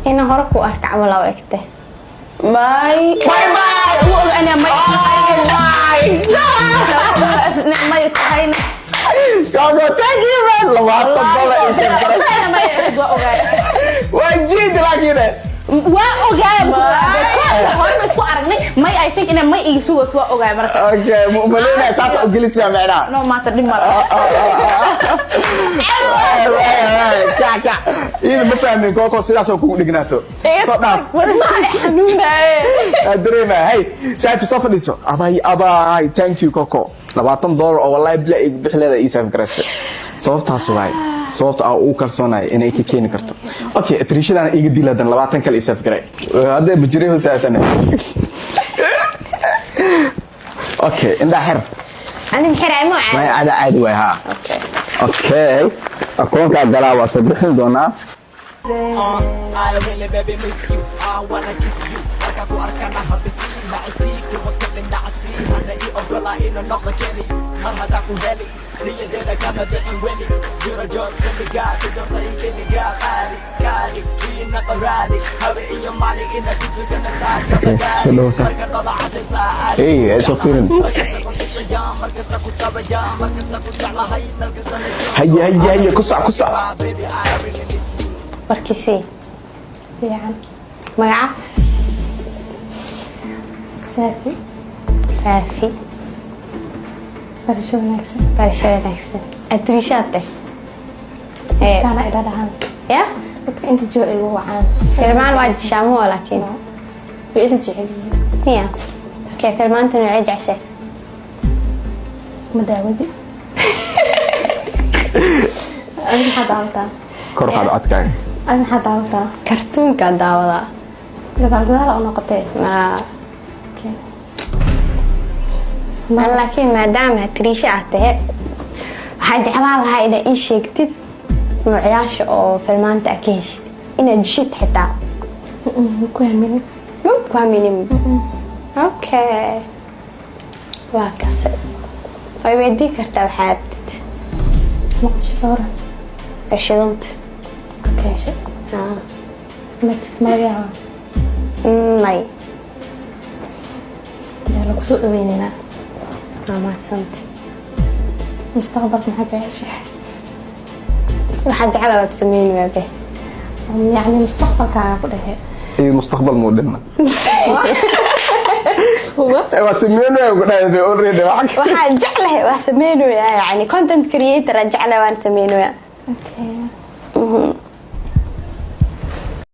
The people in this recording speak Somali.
Inaan hore ku arka camal aa u egtay. May. Bye bye. Ugu og anaa may. Oh my God. May tahayna. Gogo, thank you, man. $20 ii save garay. May waa ogaay. Waa jiid laakiin. Waa ogaay, hore ma isku aragnay. May, I think ina may iga sugays, waa ogaay marka. Okay, ma umaleynaya saas u gelis baa macnaha. No, maanta dhib mala. Kac kac. Iyada ma fahmin Koko, sidaas oo kugu dhignaato. Soo dhaaf. Wadnaha xanuunaye. Aa dareemaya. Hey, Saafi, soo fadhiiso. Abay abay, thank you, Koko. $20 oo wallahi bila iga bixi leeda ii save garaysa. Sababtaas waay. Sababta aan ugu kalsoonahay inay ka keeni karto. Okay, triishadana iga dil hadan 20 kale ii save garay. Hadda bajiray hosaatana. Okay, indha xir. Ani maxay ma May caadi caadi waay ha. Okay. Okay. Akoonkaa galaa, waa soo bixin doonaa. I really baby miss you. I wanna kiss you. Marka ku arkana habisi nacsi kuwa kale nacsi hana ii ogola inuu noqdo keli mar haddaan ku heli niyadeeda kama bixin weli jiro joog keligaa ku doortay keligaa qaali kaali ii naqo raadi habe iyo maalin ina ku tukana taa kama gaari soo dhawo, sir. Marka dhola cadaysaa. Hey, ay soo fiirin. Markasta ku tabaya, markasta ku jeclahay, meel kastana Haye haye haye, ku sac ku sac. Baby, I really miss you. Warkiisii. Fiican. Magaca? Saafi. Saafi. Barasho wanaagsan. Barasho wanaagsan. Atriishaad teh. Ee, Kaana ila dhahaan. Ya? Dadka inta jooga igu wacaan. Filmaan waa jishaamo laakiin. Way ila jecel yihiin. Ya. Okay, filmaanta noocee jeceshahay? Ma daawadi. Adi maxaa daawataa? Kor qaad codkaaga. Adi maxaa daawataa? Kartuunka daawadaa. Gadaal gadaal u noqotee. Ah. Okay. Laakiin maadaama atriisha aad tahay, waxaa jeclaan lahaa inaad ii sheegtid noocyaasha oo filmaanta aad ka heshid, inaad jishid xitaa. Ku haminin. Ma ku haminin? Okay, waa kase, way weydii kartaa waxaa rabtid. Muqdisho ka waran? Shidanta. Ka heshay? Matid ma laga yaabaa? May. Yaa lagu soo dhaweyneynaa. Waa mahadsanta. Mustaqbalka maxaa jeceshahay? Waxaa jeclaa waab sameyn waabe. Yacni mustaqbalkaaga ku dhehe. Iyo mustaqbal muu dhima. Waa sameynaya ku dhahay already wax. Waxaa jeclahay waa sameynoyaa, yani content creator aan jeclahay waan sameynoyaa. Okay.